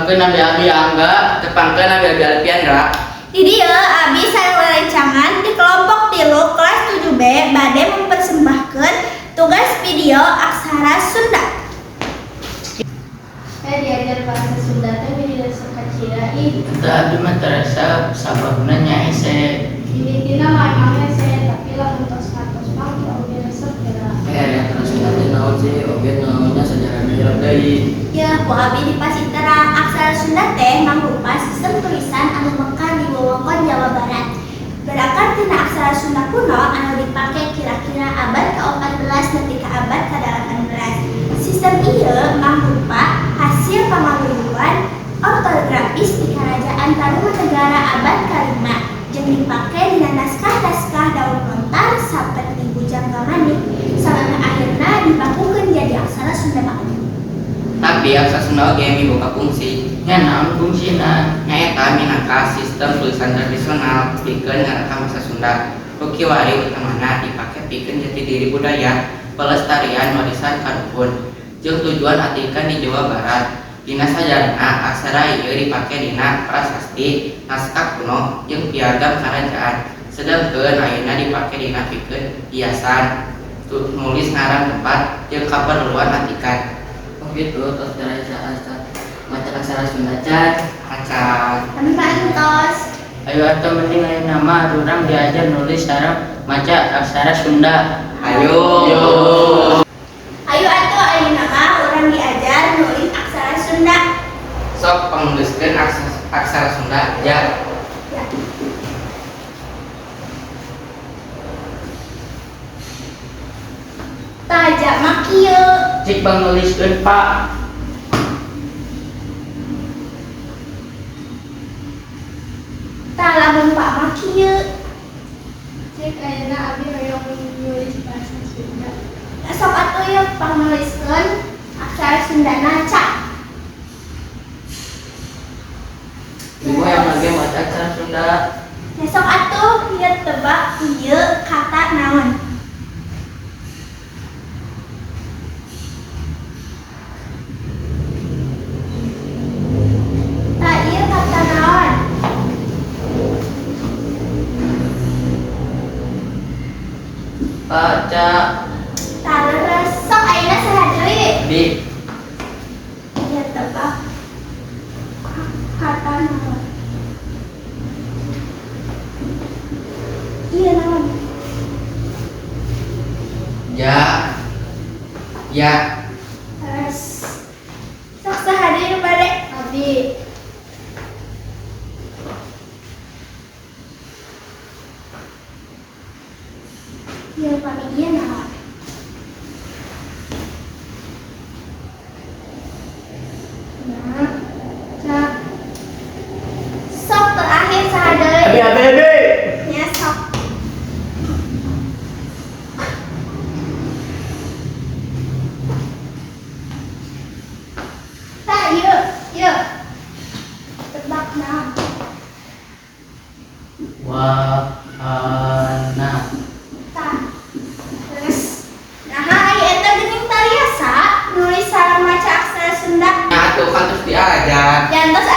Tepangkeun Abi Abi Angga, Tepangkeun Abi Abi Alpiandra. Di dieu abi sareng rerencangan di kelompok 3 kelas 7B bade mempersembahkeun tugas video aksara Sunda. Saya diajar bahasa Sunda teh meni resep kacida ih. Teu abdi mah teu resep sababna nya hese. Mimitina mah emang hese, tapi lamun tos ngantos mah oge resep geura. Aksara Sunda teh naon sih? Oge naonnya sajarahna hilap deui. Ya, ku abi dipasiterang aksara Sunda teh mangrupa sistem tulisan anu mekar di wewengkon Jawa Barat. Berakar tina aksara Sunda kuno anu dipake kira-kira abad ke-14 nepi ka abad ke-18. Sistem ieu mangrupa hasil pamaluan ortografis di Kerajaan Tarumanegara abad ke-5 jeung dipake dina naskah-naskah daun lontar saperti Bujangga Manik sampai akhirna dibakukeun jadi aksara Sunda baru. Tapi aksara Sunda oge miboga fungsi. Nya naon fungsina? Nyaeta minangka sistem tulisan tradisional pikeun ngarekam basa Sunda. Nu kiwari utamana dipake pikeun jati diri budaya, pelestarian warisan karuhun, jeung tujuan atikan di Jawa Barat. Dina sajarahna aksara ieu dipake dina prasasti, naskah kuno, jeung piagam karajaan. Sedengkeun ayeuna dipake dina pikeun hiasan, nulis ngaran tempat, jeung kaperluan atikan. Oh gitu, tos tiasa asa maca aksara Sunda can. Acan. Kami mah entos. Ayo atuh mending ayeuna mah urang diajar nulis sareng maca aksara Sunda. Ayo. Yo. Ayo atuh ayeuna mah urang diajar nulis aksara Sunda. Sok pangnuliskeun aksara Sunda ja. Ya. Taja mah kieu. Cik pangnuliskeun Pak. Tah lamun Pak mah kieu. Cek ayeuna abi hoyong nulis bahasa Sunda. Sok atuh yeuh pangnuliskeun aksara Sundana ca. Ibu yang lagi maca aksara Sunda. Ya sok atuh ieu tebak ieu kata naon. Tah ieu kata naon? Baca Tah leres sok ayeuna saha deui? di Ieu tebak kata naon? Ieu naon? Ja. Ya. Leres. Sok saha deui nu bade? Abi. Ieu pami ieu naon? Nah, ca. Sok terakhir saha deui? Abi abi abi. Ya sok. Tah ieu, ieu. Tebak naon? Wahana. Tah. Terus. Nah, ai eta geuning tariasa nulis sareng maca aksara Sunda. Nah, atuh kan terus diajar. Jantos